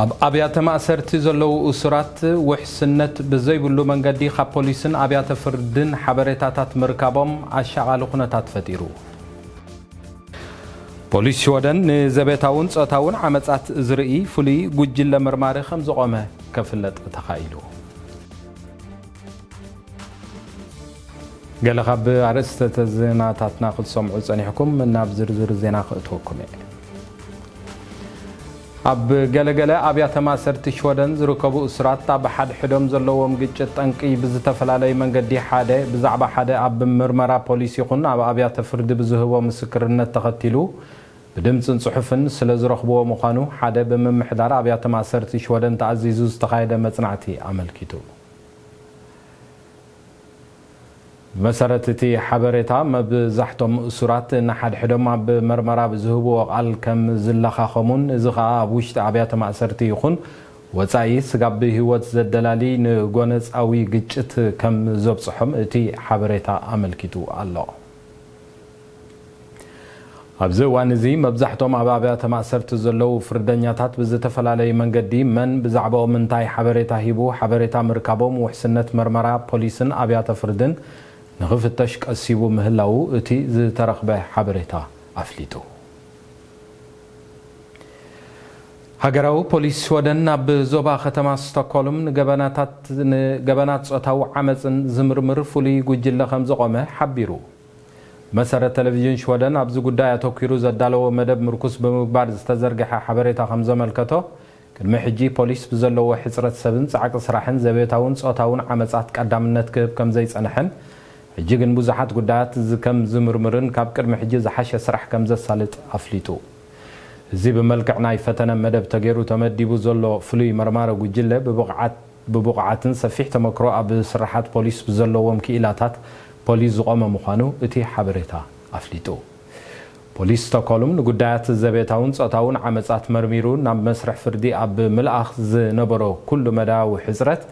ኣብ ኣብያተ ማእሰርቲ ዘለዉ እሱራት ውሕስነት ብዘይብሉ መንገዲ ካብ ፖሊስን ኣብያተ ፍርድን ሓበሬታታት ምርካቦም ኣሻቓሊ ኩነታት ፈጢሩ። ፖሊስ ሽወደን ንዘቤታውን ጾታውን ዓመጻት ዝርኢ ፍሉይ ጉጅለ መርማሪ ከም ዝቖመ ከፍለጥ ተኻኢሉ። ገለ ካብ ኣርእስተ ዜናታትና ክትሰምዑ ጸኒሕኩም፣ ናብ ዝርዝር ዜና ክእትወኩም እየ። ኣብ ገለገለ ኣብያተ ማእሰርቲ ሽወደን ዝርከቡ እሱራት ኣብ ሓድሕዶም ዘለዎም ግጭት ጠንቂ ብዝተፈላለየ መንገዲ ሓደ ብዛዕባ ሓደ ኣብ ምርመራ ፖሊስ ይኹን ኣብ ኣብያተ ፍርዲ ብዝህቦ ምስክርነት ተኸቲሉ ብድምፅን ፅሑፍን ስለ ዝረኽብዎ ምዃኑ ሓደ ብምምሕዳር ኣብያተ ማእሰርቲ ሽወደን ተኣዚዙ ዝተኻየደ መፅናዕቲ ኣመልኪቱ። ብመሰረት እቲ ሓበሬታ፣ መብዛሕቶም እሱራት ንሓድሕዶም ኣብ መርመራ ብዝህብዎ ቃል ከም ዝለኻኸሙን፣ እዚ ኸኣ ኣብ ውሽጢ ኣብያተ ማእሰርቲ ይኹን ወጻኢ ስጋብ ብህይወት ዘደላሊ ንጎነጻዊ ግጭት ከም ዘብጽሖም እቲ ሓበሬታ ኣመልኪቱ ኣሎ። ኣብዚ እዋን እዚ መብዛሕቶም ኣብ ኣብያተ ማእሰርቲ ዘለዉ ፍርደኛታት ብዝተፈላለየ መንገዲ መን ብዛዕባኦም እንታይ ሓበሬታ ሂቡ፣ ሓበሬታ ምርካቦም፣ ውሕስነት መርመራ ፖሊስን ኣብያተ ፍርድን ንኽፍተሽ ቀሲቡ ምህላዉ እቲ ዝተረኽበ ሓበሬታ ኣፍሊጡ። ሃገራዊ ፖሊስ ሽወደን ኣብ ዞባ ከተማ ስቶክሆልም ንገበናታት፣ ንገበናት ጾታዊ ዓመጽን ዝምርምር ፍሉይ ጉጅለ ከም ዘቖመ ሓቢሩ። መሰረት ቴሌቪዥን ሽወደን ኣብዚ ጉዳይ ኣተኲሩ ዘዳለዎ መደብ ምርኩስ ብምግባር ዝተዘርግሐ ሓበሬታ ከም ዘመልከቶ፣ ቅድሚ ሕጂ ፖሊስ ብዘለዎ ሕጽረት ሰብን ጻዕቂ ስራሕን ዘቤታውን ጾታውን ዓመጻት ቀዳምነት ክህብ ከም ዘይጸንሐን፣ ሕጂ ግን ብዙሓት ጉዳያት ዝ-፣ ከም ዝምርምርን ካብ ቅድሚ ሕጂ ዝሓሸ ስራሕ ከም ዘሳልጥ ኣፍሊጡ። እዚ ብመልክዕ ናይ ፈተነ መደብ ተገይሩ ተመዲቡ ዘሎ ፍሉይ መርማሪ ጉጅለ ብብቕዓት፣ ብብቑዓትን ሰፊሕ ተመክሮ ኣብ ስርሓት ፖሊስ ብዘለዎም ክኢላታት ፖሊስ ዝቖመ ምዃኑ እቲ ሓበሬታ ኣፍሊጡ። ፖሊስ ስቶክሆልም ንጉዳያት ዘቤታውን ጾታውን ዓመጻት መርሚሩ ናብ መስርሕ ፍርዲ ኣብ ምልኣኽ ዝነበሮ ኩሉ መዳያዊ ሕጽረት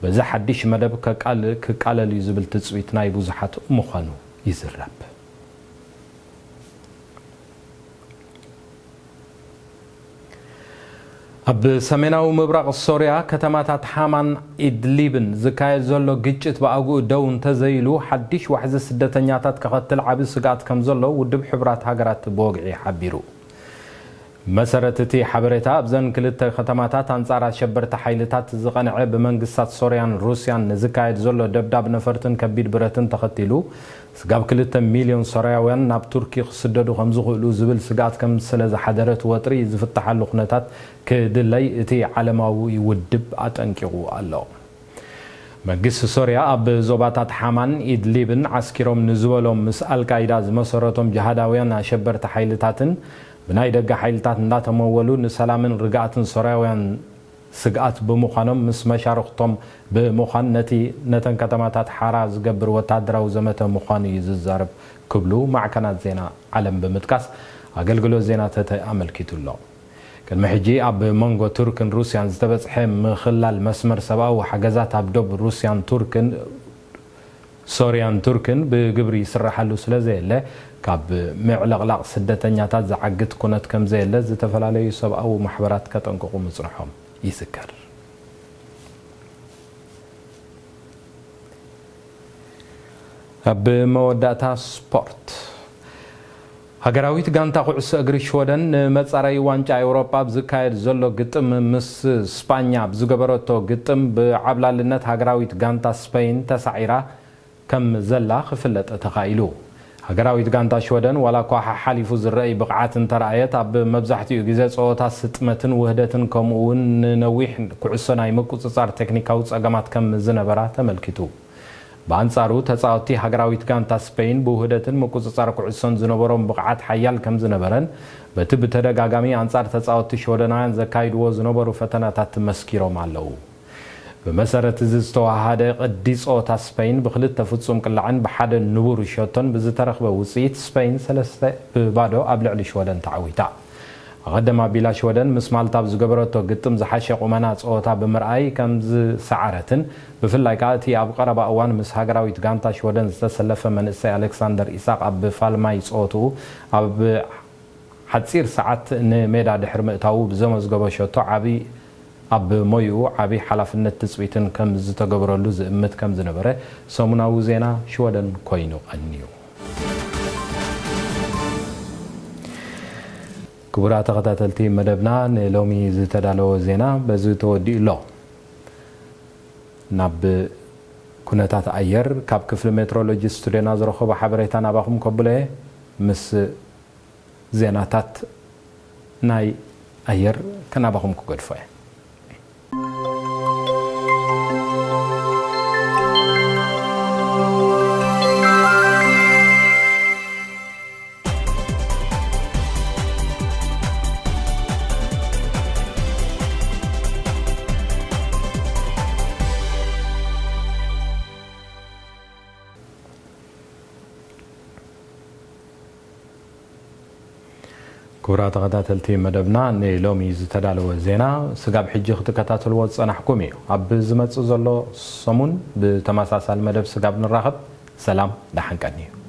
በዚ ሓድሽ መደብ ከቃል-፣ ክቃለል እዩ ዝብል ትጽቢት ናይ ብዙሓት ምዃኑ ይዝረብ። ኣብ ሰሜናዊ ምብራቕ ሶርያ ከተማታት ሓማን ኢድሊብን ዝካየድ ዘሎ ግጭት ብኣግኡ ደው እንተዘይሉ፣ ሓድሽ ዋሕዚ ስደተኛታት ከኸትል ዓቢ ስግኣት ከም ዘሎ ውድብ ሕቡራት ሃገራት ብወግዒ ሓቢሩ። መሰረት እቲ ሓበሬታ፣ ኣብዘን ክልተ ከተማታት ኣንጻር ኣሸበርቲ ሓይልታት ዝቐንዐ ብመንግስታት ሶርያን ሩስያን ንዝካየድ ዘሎ ደብዳብ ነፈርትን ከቢድ ብረትን ተኸቲሉ፣ ስጋብ ክልተ ሚልዮን ሶርያውያን ናብ ቱርኪ ክስደዱ ከም ዝኽእሉ ዝብል ስግኣት ከም ስለ ዝሓደረ፣ እቲ ወጥሪ ዝፍታሓሉ ኩነታት ክድለይ እቲ ዓለማዊ ውድብ ኣጠንቂቑ ኣሎ። መንግስቲ ሶርያ ኣብ ዞባታት ሓማን ኢድሊብን ዓስኪሮም ንዝበሎም ምስ ኣልቃይዳ ዝመሰረቶም ጅሃዳውያን ኣሸበርቲ ሓይልታትን ብናይ ደገ ሓይልታት እንዳተመወሉ ንሰላምን ርግኣትን ሶርያውያን ስግኣት ብምዃኖም፣ ምስ መሻርኽቶም ብምዃን ነቲ፣ ነተን ከተማታት ሓራ ዝገብር ወታደራዊ ዘመተ ምዃኑ እዩ ዝዛረብ ክብሉ ማዕከናት ዜና ዓለም ብምጥቃስ ኣገልግሎት ዜና ተተ ኣመልኪቱ ኣሎ። ቅድሚ ሕጂ ኣብ መንጎ ቱርክን ሩስያን ዝተበጽሐ ምኽላል መስመር ሰብኣዊ ሓገዛት ኣብ ዶብ ሩስያን ቱርክን፣ ሶርያን ቱርክን ብግብሪ ይስራሓሉ ስለ ዘየለ፣ ካብ ምዕልቕላቕ ስደተኛታት ዝዓግት ኩነት ከም ዘየለ ዝተፈላለዩ ሰብኣዊ ማሕበራት ከጠንቅቑ ምጽንሖም ይዝከር። ኣብ መወዳእታ ስፖርት። ሃገራዊት ጋንታ ኩዕሶ እግሪ ሽወደን ንመጻረዪ ዋንጫ ኤውሮጳ ኣብ ዝካየድ ዘሎ ግጥም ምስ ስጳኛ ኣብ ዝገበረቶ ግጥም ብዓብላልነት ሃገራዊት ጋንታ ስፐይን ተሳዒራ ከም ዘላ ክፍለጥ ተኻኢሉ። ሃገራዊት ጋንታ ሽወደን ዋላ እኳ ሓሓሊፉ ዝረኣይ ብቕዓት እንተረኣየት፣ ኣብ መብዛሕትኡ ግዜ ጸወታ ስጥመትን ውህደትን ከምኡ እውን ንነዊሕ ኩዕሶ ናይ ምቁጽጻር ቴክኒካዊ ጸገማት ከም ዝነበራ ተመልኪቱ። ብኣንጻሩ፣ ተጻወትቲ ሃገራዊት ጋንታ ስፔይን ብውህደትን ምቁጽጻር ኩዕሶን ዝነበሮም ብቕዓት ሓያል ከም ዝነበረን፣ በቲ ብተደጋጋሚ ኣንጻር ተጻወትቲ ሽወደናውያን ዘካይድዎ ዝነበሩ ፈተናታት መስኪሮም ኣለዉ። ብመሰረት እዚ ዝተወሃሃደ ቅዲ ጸወታ፣ ስፔይን ብኽልተ ፍጹም ቅላዕን ብሓደ ንቡር ሸቶን ብዝተረኽበ ውጽኢት፣ ስፔይን ሰለስተ ብባዶ ኣብ ልዕሊ ሽወደን ተዓዊታ። ኣቐድም ኣቢላ ሽወደን ምስ ማልታ ኣብ ዝገበረቶ ግጥም ዝሓሸ ቁመና ጸወታ ብምርኣይ ከም ዝሰዓረትን፣ ብፍላይ ከኣ እቲ ኣብ ቀረባ እዋን ምስ ሃገራዊት ጋንታ ሽወደን ዝተሰለፈ መንእሰይ ኣሌክሳንደር ኢሳቕ ኣብ ፋልማይ ጸወትኡ ኣብ ሓጺር ሰዓት ንሜዳ ድሕሪ ምእታዉ ብዘመዝገቦ ሸቶ ዓቢ ኣብ ሞይኡ ዓቢ ሓላፍነት ትጽቢትን ከም ዝተገበረሉ ዝእምት ከም ዝነበረ ሰሙናዊ ዜና ሽወደን ኮይኑ ቀንዩ። ክቡራት ተኸታተልቲ መደብና፣ ንሎሚ ዝተዳለወ ዜና በዚ ተወዲኡ ኣሎ። ናብ ኩነታት ኣየር ካብ ክፍሊ ሜትሮሎጂ ስቱድዮና ዝረኸቦ ሓበሬታ ናባኹም ከብሎ እየ። ምስ ዜናታት ናይ ኣየር ከናባኹም ክገድፎ እየ። ክቡራት ተኸታተልቲ መደብና፣ ንሎሚ ዝተዳለወ ዜና ስጋብ ሕጂ ክትከታተልዎ ዝጸናሕኩም እዩ። ኣብ ዝመጽእ ዘሎ ሰሙን ብተመሳሳሊ መደብ ስጋብ ንራኸብ፣ ሰላም፣ ደሓን ቀንዩ።